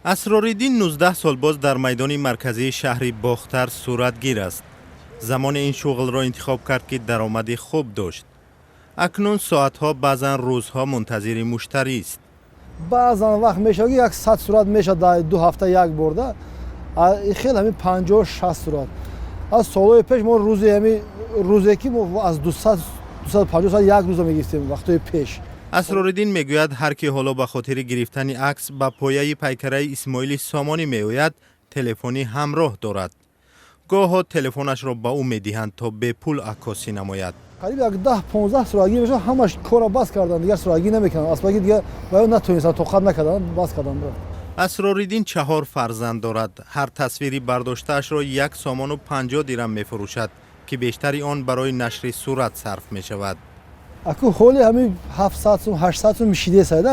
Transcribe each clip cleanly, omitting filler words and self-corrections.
Асрориддин 19 сол боз дар майдони марказии шаҳри Бохтар суратгир аст. Замоне ин шуғлро интихоб кард, ки даромади хуб дошт. Акнун соатҳо, баъзан рӯзҳо мунтазири муштарист. Баъзан вақт мешавад, ки як 100 сурат мешавад дар 2 ҳафта як борда, хел ҳамин 50-60 сурат. Аз солҳои пеш мо рӯзе, ҳами рӯзе ки мо аз 200, 250 сурат як рӯза мегирифтем вақтҳои пеш. Асрориддин мегӯяд, ҳар ки ҳоло ба хотири гирифтани акс ба пояи пайкараи Исмоили Сомонӣ меояд, телефони ҳамроҳ дорад. Гоҳо телефонашро ба ӯ медиҳанд, то бепул аккосӣ намояд. Қариб як 10-15 суратгир мешавад, ҳамаш корро бас карданд, дигар суратгир намекунанд. Асбаки дигар ва натонистанд, тоқат накарданд, бас карданд. Асрориддин чаҳор фарзанд дорад. Ҳар тасвири бардоштаашро 1 сомону 50 дирам мефурӯшад, ки бештари он барои нашри сурат сарф мешавад. Аку ҳоли ҳамин 700 сум, 800 сум мешидесайда.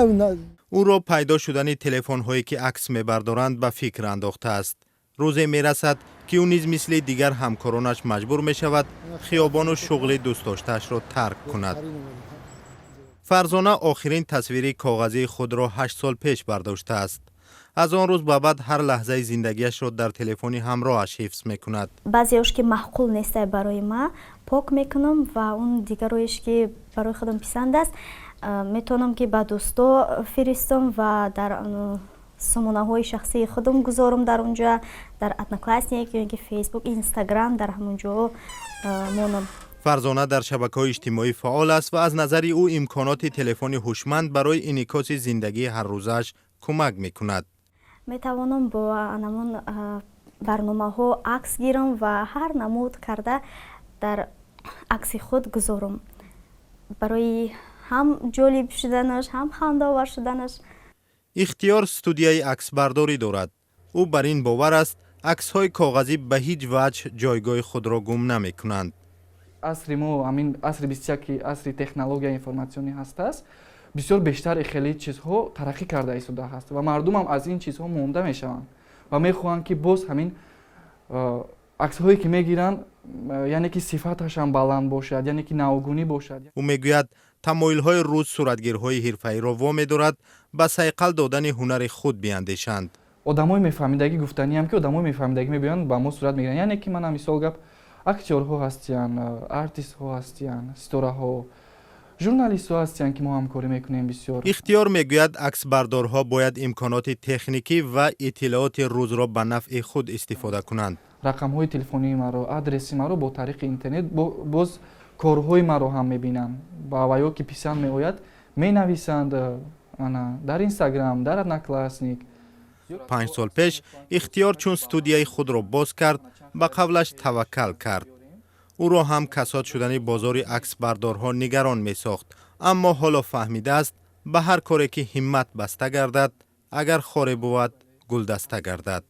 Ӯро пайдо шудани телефонҳое, ки акс мебардоранд, ба фикр андохтааст. Рӯзе мерасад, ки ӯ низ мисли дигар ҳамкоронаш маҷбур мешавад хиёбону шуғли дӯстдоштаашро тарк кунад. Фарзона охирин тасвири коғазии худро 8 сол пеш бардоштааст. Аз он рӯз ба баъд ҳар лаҳзаи зиндагиашро дар телефони ҳамроҳаш ҳифз мекунад. Баъзеош, ки маъқул нестай барои ма, пок мекунам ва он дигароеш, ки барои худам писанд аст, метавонам, ки ба дӯсто фиристам ва дар сомонаҳои шахсии худам гузорам. Дар онҷа, дар Одноклассник ё ки Фейсбук, Инстаграм, дар ҳамон ҷо монам. Фарзона дар шабакаҳои иҷтимоӣ фаъол аст ва аз назари ӯ имконоти телефони ҳушманд барои инъикоси зиндагии ҳаррӯзааш кӯмак мекунад. Метавонам бо анамон барномаҳо акс гирам ва ҳар намуд карда дар акси худ гузорам, барои ҳам ҷолиб шуданаш, ҳам хандаовар шуданаш. Ихтиёр студияи аксбардорӣ дорад. Ӯ бар ин бовар аст, аксҳои коғазӣ ба ҳеҷ ваҷҳ ҷойгоҳи худро гум намекунанд. Асри мо, ҳамин асри 21, асри технология информатсионӣ ҳастааст, бисёр бештар хеле чизҳо тараққӣ карда истода ҳаст ва мардумам аз ин чизҳо монда мешаванд ва мехоҳанд, ки боз ҳамин аксҳое, ки мегиранд, яъне ки сифаташам баланд бошад, яъне ки навгунӣ бошад. Ӯ мегӯяд, тамоилҳои рӯз суратгирҳои ҳирфаиро вомедорад ба сайқал додани ҳунари худ биандешанд. Одамои мефаҳмидагӣ, гуфтаниам, ки одамои мефаҳмидагӣ мебиёянд, ба мо сурат мегиранд, яъне ки мана мисол гап, актёрҳо ҳастиянд, артистҳо ҳастиянд, ситораҳо, журналистҳо ҳастиянд, ки мо ҳамкорӣ мекунем бисёр. Ихтиёр мегӯяд, аксбардорҳо бояд имконоти техникӣ ва иттилооти рӯзро ба нафъи худ истифода кунанд. Рақамҳои телефонии маро, адреси маро бо тариқи интернет боз корҳои маро ҳам мебинанд ва ё ки писанд меояд, менависанд ана дар Инстаграм, дар Одноклассник. 5 сол пеш Ихтиёр чун студияи худро боз кард, ба қавлаш, таваккал кард. Ӯро ҳам касод шудани бозори аксбардорҳо нигарон месохт, аммо ҳоло фаҳмидааст, ба ҳар коре ки ҳиммат баста гардад, агар хоре бувад, гулдаста гардад.